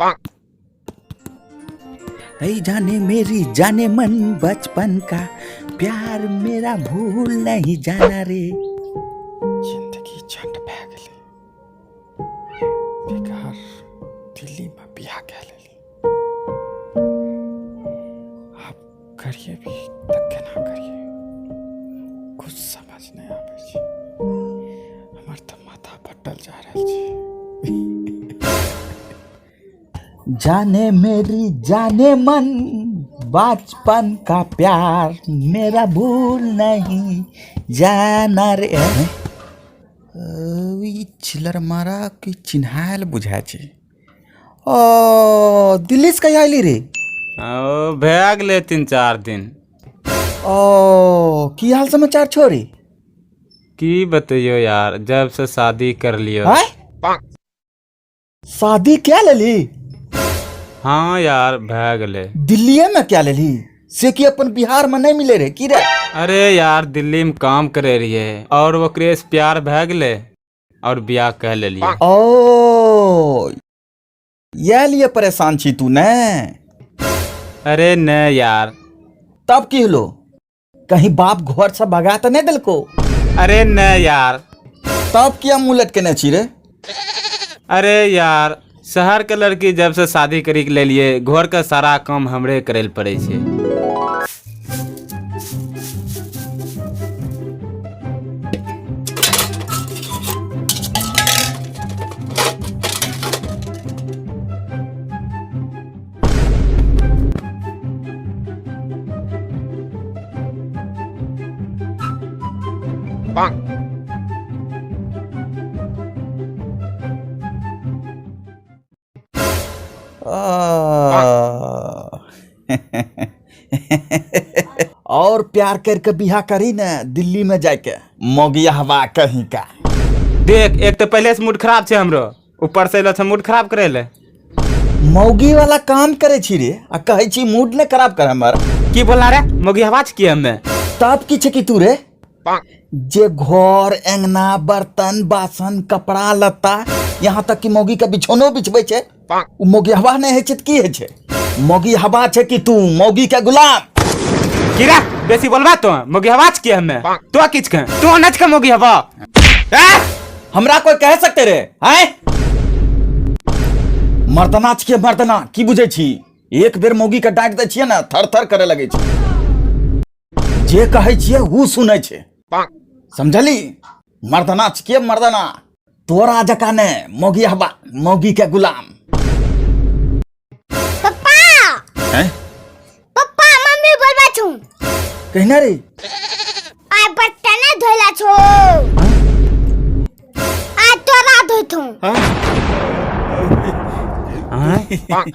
ऐ जाने मेरी जाने मन बचपन का प्यार मेरा भूल नहीं जाना रे। जिंदगी झंड भए गेलै, बेकार दिल्लीमे बियाह कए लेली। आब करिए भी तऽ केना करिए, कुछ समझ नहि आबै छै। हमर तऽ माथा फटल जा रहल छै। जाने मेरी जाने मन बचपन का प्यार मेरा भूल नहीं जाना रे। ई चिल्लर मारा की चिन्हायल बुझाइ छै। ओ दिल्ली से कहिया अयली रे? ओ भए गेलै 3-4 दिन। ओ की हाल समाचार छो रे? की बतैयो यार, जब से शादी कर लियो। आय? शादी क्या लेली? हाँ यार भए गेलै। दिल्लीए में क्या लेली? से कि अपन बिहार में नहीं मिले रे की रे? अरे यार दिल्ली में काम करे रहिए और ओकरे से प्यार भए गेलै और बियाह कह लेलिए। ओ यह लिए परेशान छी तू ने? अरे न यार। तब की होलो, कहीं बाप घर से भगा तो नहीं दिलको? अरे न यार। तब किया मुँह लटकेने छी रे? अरे यार शहर के लड़की जब से शादी करी के लेलिए घर के सारा काम हमरे करे ले पड़े छे। और प्यार करके बियाह करी ने दिल्ली में जाके मोगिया हवा कहीं का। देख एक तो पहले से मूड खराब छे हमरो, ऊपर से एलो छे मूड खराब करे ले। मौगी वाला काम करे छी रे आ कहै छी मूड ने खराब कर हमर। की बोलना रे मौगी हवा छी की हमे? तब की छे की तू रे जे घर अंगना बर्तन बासन कपड़ा लत्ता यहाँ तक कि मौगी के बिछौनो बिछबै छे, उ मौगी हवा नहीं है छे त की है छे? मौगी हवा छे कि तू मौगी के गुलाम? की रे बेसी बोलबा तो मौगी हवा छी की हमे? तो किछ के तो नच के मौगी हवा। ए? हमरा कोई कह सकते रे? हैं मर्दना छियै मर्दना, की बुझै छी? एक बेर मौगी के डांट दै छियै ने थर थर करे लगै छै। जे कहै छियै उ सुनै छै, समझली? मर्दना छियै मर्दना, तोरा जकाँ ने मौगी हवा मौगी के गुलाम। पप्पा हैं? पप्पा मम्मी बोलबा छु। कहना रे? आ बर्तन धोला छो। आ तोरा धोथू।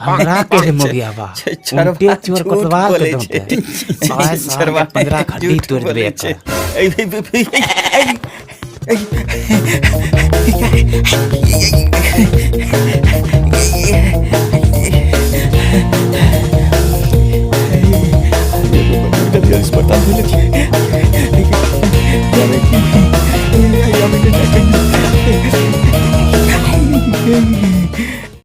हमरा के रे मोगिया बा उनटे चोर कोतवाल के दम पे आय साल के 15 खड्डी तोड़ देबे एकर।